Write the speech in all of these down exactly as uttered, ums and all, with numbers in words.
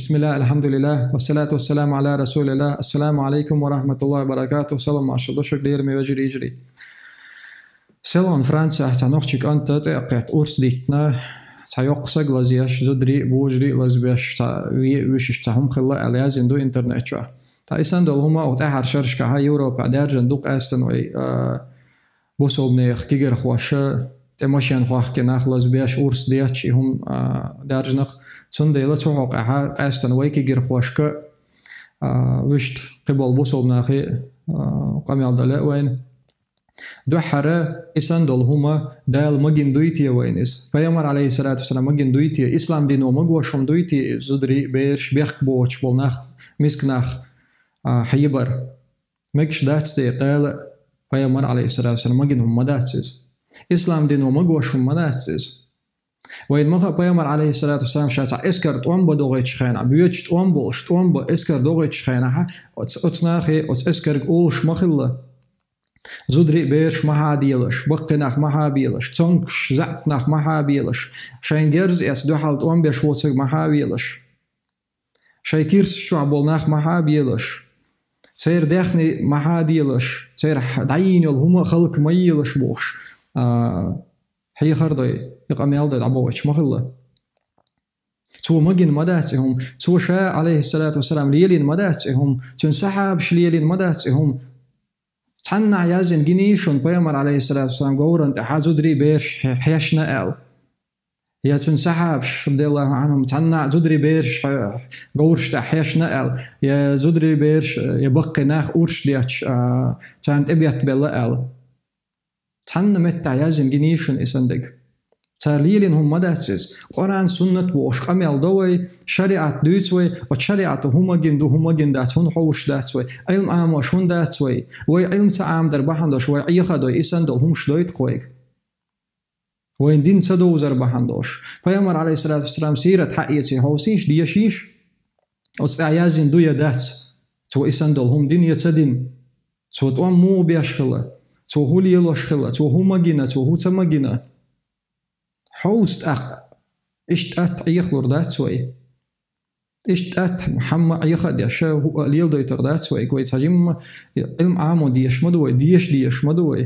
بسم الله، الحمد لله، والصلاة والسلام على رسول الله. السلام عليكم ورحمة الله وبركاته. Салам, марша дошук, лераме вежарий, йижарий. Селхан Францехь цхьа нохчи кӀанта тӀе а кхетта урс диттина, цхьа йоккха саг лазъеш, зударий а, божарий а лазбеш, цхьа ве а вуьшуш, цхьа хӀума хилла аьлла яздина ду интернет чохь. Ткъа и санна долу хӀума оха тӀаьхьара шерашкахьа Европехь даьржина ду къаьстина вай, а, бусалбанех кегирхоша, тӀе машен хохкий нах лазбеш, урс детташ и хӀума, а, даьржина-кх. Цундела цу хьокъехьа къаьстина вай кегирхошка, а, вуьшта кхиболу бусалбанахе, а, къамел дан лаьа вайна. Дуьххьара и санна долу хӀума Дала магийна дуй те вайна иза? Пайхамар, алейхиссалату вассалам, магийна дуй те? Ислам дино магош хӀума дуй те иза? Зударий, бераш, бехк боцуш болу нах, миска нах, а, хьебар. Мегаш дац дера, Дала, Пайхамар, алейхиссалату вассалам, магийна хӀума ма дац иза. Ислам дино магош хӀума ма дац иза. Вайна ма хаьа, Пайхамар, алейхиссалату вассалам, ша цхьа эскар тӀом бан догӀуьйтучу хенахь, боьдуш тӀом болуш, тӀом бан эскар догӀуьйтучу хенахь, оцу, оцу нахе, оцу эскарга олуш ма хилла: зударий а, бераш а ма хьабелаш, баккхий нах ма хьабелаш, цомгуш, заьӀап нах ма хьабелаш, шайна герз эцна дуьхьал тӀом беш воцург ма хьабелаш, шайн кирсаш чохь болу нах ма хьабелаш, церан даьхни ма хьабелаш, церан дӀайийна йолу хӀума а халка ма елаш бохуш, а, хьехар дой, и къамел дой дӀабохуьйтуш ма хилла. Цо магийна ма дац и хӀума. Цо ша, алейхиссалату вассалам, лелийна ма дац и хӀума. Цуьнан сахьабаш лелийна ма дац и хӀума. Цхьаннахь яздина гиний шуна Пайхамар, алейхиссалату вассалам, говран тӀехьа зударий, бераш хье-, хьешна аьлла? Я цуьнан сахьабаш, радияллаху анхум, цхьаннахь зударий, бераш хье-, говраш тӀехь хьешна аьлла? Я зударий, бераш, я баккхий нах урс детташ, а, царна тӀебеттабелла аьлла? Цхьанна меттехь яздина гиний шуна и санна дерг? Цара лелийна хӀума ма дац иза. Къуръан, суннат бохуш къамел до вай, шариӀат дуьйцу вай, оцу шариӀато хӀун магийна ду, хӀун магийна дац, хӀунда хьовсуш дац вай, Ӏилма Ӏамош хӀунда дац вай, вай Ӏилма ца Ӏамадар бахьана долуш, вай Ӏеха а дой, и санна долу хӀумаш дойту-кх вайга. Вайн дин ца довзар бахьана долуш. Пайхамар, алейхиссалату вассалам, сират хьаэций хьовсийша, дешийша? Оцу тӀехь яздина ду я дац, цо и санна долу хӀума дина я ца дина? Цо тӀом муха беш хилла? Цо хӀун лелош хилла? Цо хӀун магийна? Цо хӀун ца магийна? Хьовса тӀаккха. Иштта атта Ӏехалур дац вай. Иштта атта хӀумма Ӏеха а деш, ша хӀуъа а леладойтур дац вай. Вай цхьа жимма Ӏилма Ӏамо дезаш ма ду вай, деша дезаш ма ду вай.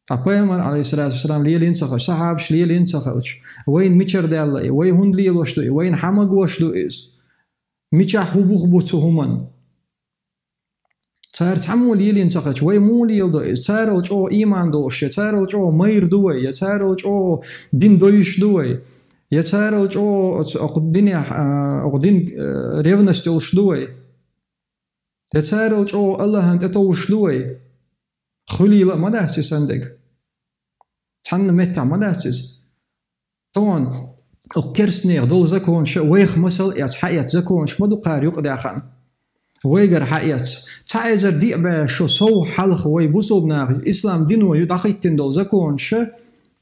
Ткъа Пайхамар, алейхиссалату вассалам, лелийна ца хилча, сахьабаш лелийна ца хилча, вайна мичара даьлла и, вай хӀунда лелош ду и, вайна хьан магош ду иза? Мичахь хӀун бух бу цу хӀуманна? Цара цхьаммо лелийна ца хилча, вай муха леладо иза? Царал чӀогӀа ийман долуш, я царал чӀогӀа майра ду вай, я царал чӀогӀа дин доьшуш ду вай, я царал чӀогӀа оцу, окху динехь, а, окху дин, а, ревность йолуш ду вай, я царал чӀогӀа Аллахьан тӀетовжуш ду вай? Хуьлийла а ма дац и санна дерг. Цхьанна меттехь ма дац иза. Тхуна окху керстанех долу законаш а вайх масал эцна хьаэцна законаш ма ду кхара юкъадаьхна. Вайгара хьаэцна. Цхьа эзар диъ бӀе шо сов хьалха вай бусалба наха ислам дино ю дӀахӀиттина долу законаш а,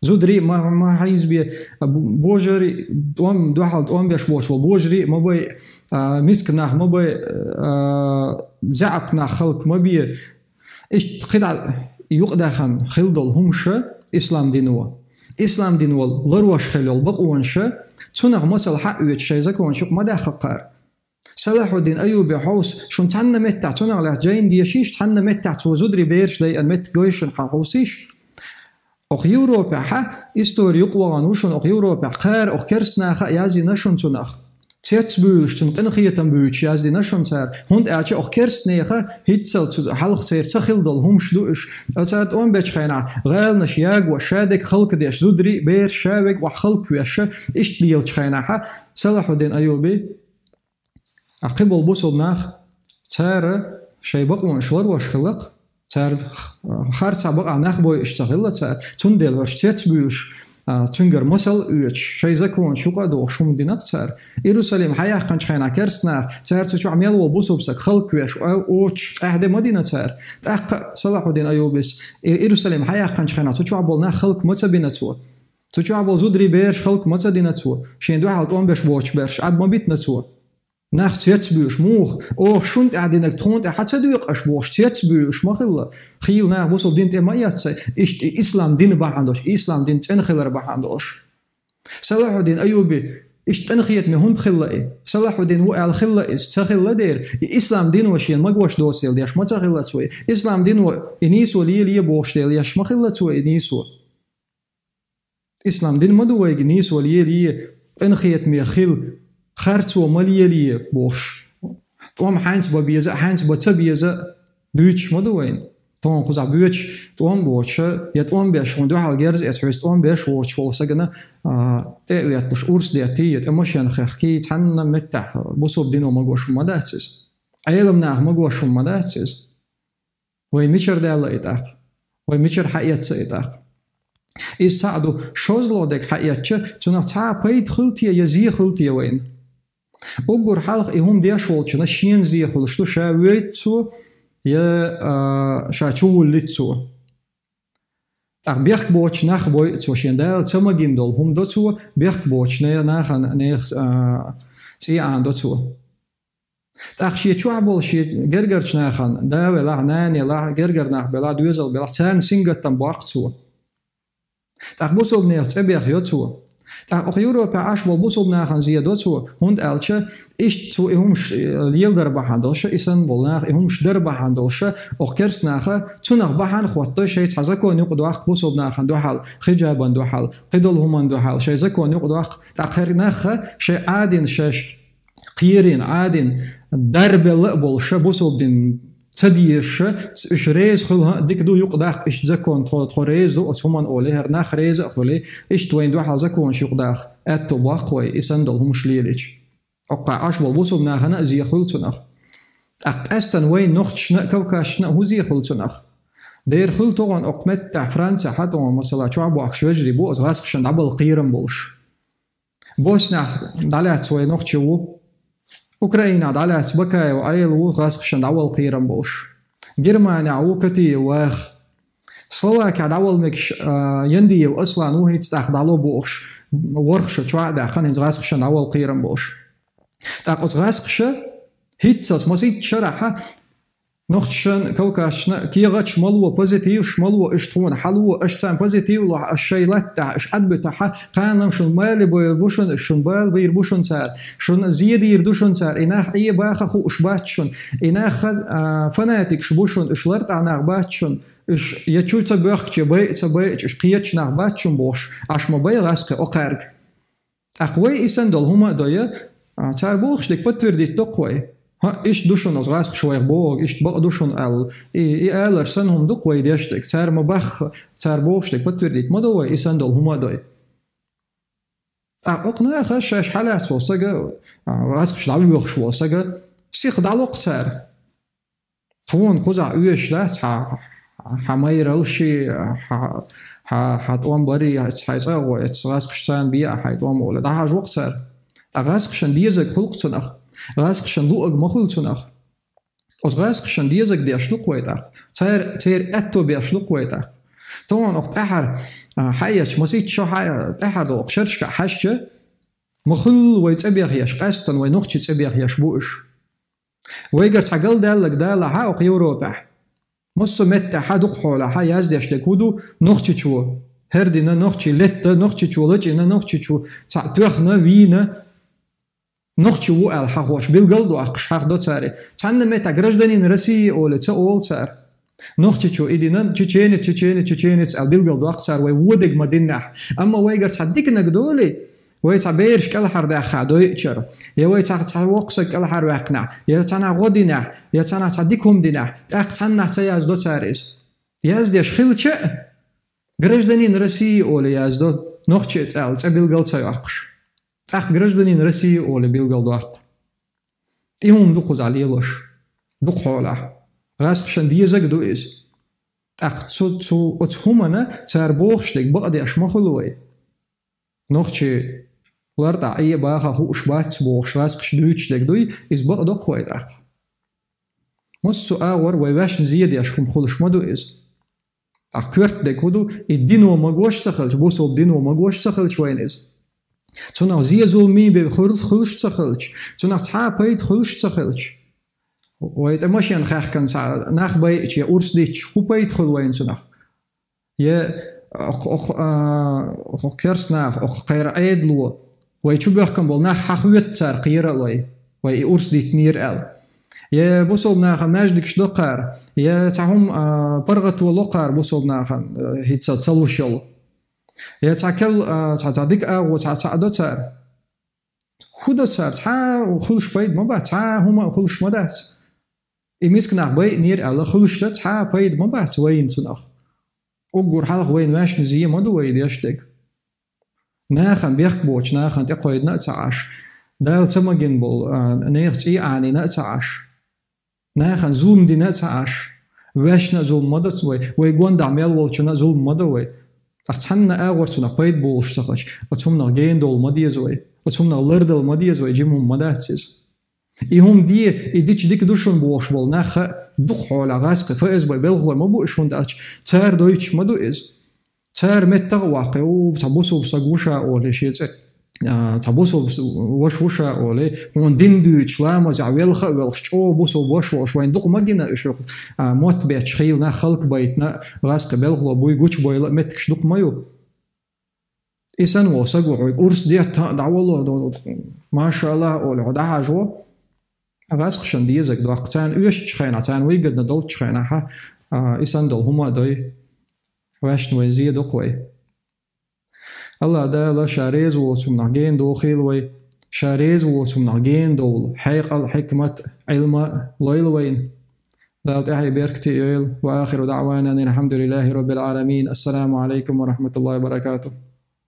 зударий а ма, ма хьийзабе, а, бу-, божарий, тӀом, дуьхьал тӀом беш боцуш болу божарий а ма бай, а, миска нах ма бай, а, заьӀап нах халка ма бе. Иштта кхидӀа юкъадаьхна хила долу хӀумаш а ислам дино. Ислам дино ларош хила йолу бакъонаш а, цунах масал хьаоьцуш шайн законаш юкъа ма даьхна кхара. Салахьуддин Айюби хьовса, шуна цхьанна меттехь цунах лаьцна жайна дешийша, цхьанна меттехь цо зударий, бераш дайъина меттиг гой шуна, хьан хьовсийша? Окху Европехь, истори юкъа вахана ву шуна, окху Европехь кхара, окху керстанаха а яздина шуна цунах. Цец буьйлуш, цунна къинхетам буьйцуш яздина шуна цара, хӀунда аьлча окху керстанеха хӀинццалц хьалха церан ца хила долу хӀумаш ду уьш. Ткъа цара тӀом бечу хенахь, гӀаланаш ягош, ша дерг халкадеш, зударий а, бераш, ша верг охьахалкавеш, иштта лелачу хенахь, Салахьуддин Айюби, а кхиболу бусалба нах, цара шайн бакъонаш ларош хилла-кх, цара харцахь бакъахь нах бойуш ца хилла цара, цундела уьш цец буьйлуш, а, цуьнгара масал а оьцуш, шайн законаш юкъа а дохуш хӀума дина-кх цара. Иерусалим хьаяьккхинчу хенахь керстанаха, цара цу чохь мел волу бусалба саг халкавеш, а, оцуш къаьхьа де ма дина цара. ТӀаккха а Салахьуддин Айюбис, и-, Иерусалим хьаяьккхинчу хенахь цу чохь болу нах халка ма ца бина цо. Цу чохь болу зударий, бераш халка ма ца дина цо. Шен дуьхьал тӀом беш боцуш берш Ӏад ма битина цо. Нах цец буьйлуш, муха, оха шуна тӀехь динарг тхуна тӀехь хьан ца доькъу аша бохуш, цец буьйлуш ма хилла. Хийла наха бусалба дин тӀе ма эццай, иштта и ислам дин бахьана долуш, ислам дин цӀена хилар бахьана долуш. Салахьуддин Айюби Иштта къинхетаме хӀунда хилла и? Салахьудин ву аьлла хилла иза? Ца хилла дера, и ислам дино шена магош доцийла деш ма ца хилла цо и? Ислам дино и нийсо лелае бохуш дела еш ма хилла цо и нийсо? Ислам дин ма ду вайга нийсо лелае, къинхетаме хила, харцо ма лелае бохуш. ТӀом хьаьнца бан беза а, хьаьнца бан ца беза а дуьйцуш ма ду вайна. Тхуна кхузахь боьдуш тӀом боцуша, я тӀом беш хьуна дуьхьал герз эца хьоьца тӀом беш воцуш волу сагана, а, тӀе а ветталуш урс деттий, я тӀе машен хехкий, цхьанна меттехь бусалба дино магош хӀума дац иза. Ӏелам наха магош хӀума дац иза. Вай мичара даьлла и тӀаккха? Вай мичара хьаэцна и тӀаккха? Иза цхьаъ ду, шозлагӀа дерг хьаэцча, цунах цхьа а пайда хуьлу те я зе хуьлу те вайна? Уггар хьалха и хӀума деш волчунна шена зе хуьлуш ду, ша воьйцу цо, я, а, ша чу вуллуьйту цо. ТӀаккха бехк боцучу нах бойу цо, шен Дала ца магийна долу хӀума до цо, бехк боцучу нахана, нехан, а, цӀе Ӏана до цо. ТӀаккха шен чохь болу шен гергарчу нахана, да велахь, нана елахь, гергара нах белахь, доьзал белахь, царна сингаттам боккху цо. ТӀаккха бусалба нехан цӀе беха йо цо. ТӀаккха оха Европехь Ӏаш болу бусалба нахана зе до цо, хӀунда аьлча иштта цо и хӀумаш, э, леладар бахьана долуша, и санна болу наха и хӀумаш дар бахьана долуша, оха керста наха цунах бахьана хотту, шайн цхьа закон юкъа доккху бусалба нахана дуьхьал, хиджабан дуьхьал, кхидолу хӀуманна дуьхьал, шайн закон юкъа доккху. ТӀаккха хӀара наха шайн Ӏадина шаьш кхерина, Ӏадина, дарбелла а болуша, бусалба дин ца дезаша, уьш реза хуьлу, хӀаъ, дика ду, юкъадаккха иштта закон, тхо, тхо реза ду оцу хӀуманна олий, хӀара нах реза а хуьлий, иштта вайна дуьхьал законаш юкъадаккха аьтто боккху вай, и санна долу хӀумаш лелийча. Оккхахь Ӏаш болу бусалба нахана а зе хуьлу цунах. ТӀаккха къаьстина вайн нохчашна а, кавказчашна а хӀун зе хуьлу цунах? Дера хуьлу тохана оккха меттехь Францехь а тохана, масала, чохь бохкуш вежарий бу оцу гӀазкхашна дӀабала кхерам болуш. Боснехь дӀалаьцна вай нохчи ву. Украинехь дӀалаьцна Бакаев Ӏела ву гӀазкхашна дӀавала кхерам болуш. Германехь ву Катиев ваха. Словакехь дӀавала мегаш, а, Яндиев Аслан ву хӀинца тӀаккха дӀало бохуш, ворхӀ шо чохь а даьккхина хӀинца гӀазкхашна дӀавала кхерам болуш. ТӀаккха оцу гӀазкхаша хӀинццалц масийтта шарахь нохчашна, кавказчашна кехаташ ма ло, позитиваш ма ло, уьш тхуна хьало, аша царна позитив лохь, аша шайн латтахь, аша Ӏадбуьтахь, кхана-м шун бала бийр бу шуна, шун бала бийр бу шуна цара, шуна зе дийр ду шуна цара, и нах Ӏе баха хууш бац шуна, и нах, а, фанатикаш бу шуна, уьш лартӀахь нах бац шуна, уьш я чу ца боьхкича, байа ца байача, уьш кхеташ нах бац шуна бохуш, Ӏаш ма бай гӀазкхи окхаьрга. ТӀаккха вай и санна долу хӀума а дой, а, цара бохуш дерг подтвердить доккху вай. ХӀаъ, иштта ду шуна оцу гӀазкхаша вайх бохург, иштта бакъ ду шуна аьлла. И, и алар санна хӀума дукха вай деш дерг. Цара ма бахха, цара бохуш дерг подтвердить ма до вай, и санна долу хӀума а дой. ТӀаккха окху наха шаьш хьалаьцна волу сага, а, гӀазкхаша дӀавоьхуш волу сага, сиха дӀалокху цара. Тхуна кхузахь оьшуш дац хьан, хьан майраллаш, хьан, хьан, хьан тӀом барий, хьайн цӀа а гӀо, эцу гӀазкхашца бе а хьайн тӀом олий. ДӀахьажа вокху цара. Ткъа гӀазкхашна дезаг хуьлу-кх цунах. ГӀазкхашна луъург ма хуьлу цунах. Оцу гӀазкхашна дезаг деш ду-кх вай тӀаккха. Цер-, церан аьтто беш ду-кх вай тӀаккха. Тахана окху тӀаьхьара, а, хьаэцча, масийтта шо хьа-, тӀаьхьара долу шерашка хьаьжча, ма хуьллу вай цӀа бехъеш, къаьсттина вай нохчий цӀа бехъеш бу уьш. Вайгара цхьа галдаьлларг далахь а окху Европехь, массо а меттехь а, дукха хьолахь а яздеш дерг хӀун ду: нохчичо хӀердина, нохчи летта, нохчичо лачкъийна, нохчичо цхьаъ тоьхна, вийна, нохчи ву аьлла хьахош, билгал а доккхуш хьахдо цара. Цхьанна меттехь гражданин России олий ца олу цара. Нохчичо и дина, чеченец, чеченец, чеченец аьлла билгал доккху цара, вай вон дерг ма-диннехь. Амма вайгара цхьа диканиг долий, вай цхьа бераш кӀелхьардаьхна дойъучара, я вай цхьа, цхьа воккха саг кӀелхьарваьккхинехь, я цхьанхьа гӀо динехь, я цхьанхьа цхьа дика хӀума динехь, тӀаккха цхьаннахь ца яздо цара иза. Яздеш хилча а, гражданин России олий яздо, нохчи цӀе аьлла цӀе билгал ца йоккхуш. ТӀаккха гражданин России олий билгал доккху. И хӀума ду кхузахь лелош. Дукха хьолахь. ГӀазкхашна дезаг а ду иза. ТӀаккха цу, цу, оцу хӀуманна цара бохуш дерг бакъдеш ма хуьлу вай. Нохчий лартӀахь Ӏе баха хууш бац бохуш, гӀазкхаша дуьйцуш дерг дуй, иза бакъдоккху вай тӀаккха. Массо а агӀор вай ваьшна зе деш хӀума хуьлуш ма ду иза. ТӀаккха коьрта дерг хӀун ду? И дино магош ца хилча, бусалба дино магош ца хилча вайна иза. Цунах зе-зулам бен хуьлуш ца хилча, цунах цхьа а пайда хуьлуш ца хилча. Вай тӀе машен хаьхкина цхьа нах байъича, я урс дича, хӀун пайда хуьлу вайна цунах? Я окх-, окх-, а, окх керстанаха, окх кхеран Ӏедало, Вай чубехкам бол нах хьахвет цар кхера лой, вай и урс диттнир ал. Я бусул нахан маждикш докхар, я цахум паргату локхар бусул нахан хитса цалушел. Я цакел ца ца дик агу ца ца до цар. Худо цар ца хулш пайд ма ба, ца хума хулш ма дац. И миск нах бай нир ала хулш ца пайд ма бац вайн цунах. Уггур халх вайн вешни зие ма ду вай дештег. Нахан бехк боч нахан те койдна ца аш. Дал ца магин бол нех ци ани на ца аш. Нахан зулм дина ца аш. Вешна зулм ма дац вай, вай гонда мел волчуна зулм ма да вай. А цанна агор цуна пайд болш сахач. А цумна гейн дол ма дез вай. А цумна лардал ма дез вай, жимум ма дацис. И хум ди и дич дик душун болш бол наха дух хола гаск фсб белхлой ма бу шун дач. Цар дойч ма ду из. Цар меттаг вахе у ца бусул саг вуша оле шеце. Ца бусул ваш вуша оле. Он дин дуч ламаз а велха велш чо бусул ваш ваш вайн дух магина ишух. Мот беч хил на халк байтна гаск белхло буй гуч бойла меткш дух маю. Исан вол сагу хуй урс дият давало. Машалла оле хо дахажо. Гаск шан дизаг дох цан уш чхайна цан выгодна дол чхайна ха. Исан дол хума дой. Вешн вай зие дох вай. Алла дала ша рез волчумнах ген дохил вай, ша рез волчумнах ген дол, хьекъал хьикмат, илма лойл вайн. Дал тахи беркти йойл, ва ахиру даъвана анил хамдулиллахи раббил аламин. Ассаламу алейкум ва рахматуллахи ва баракатух.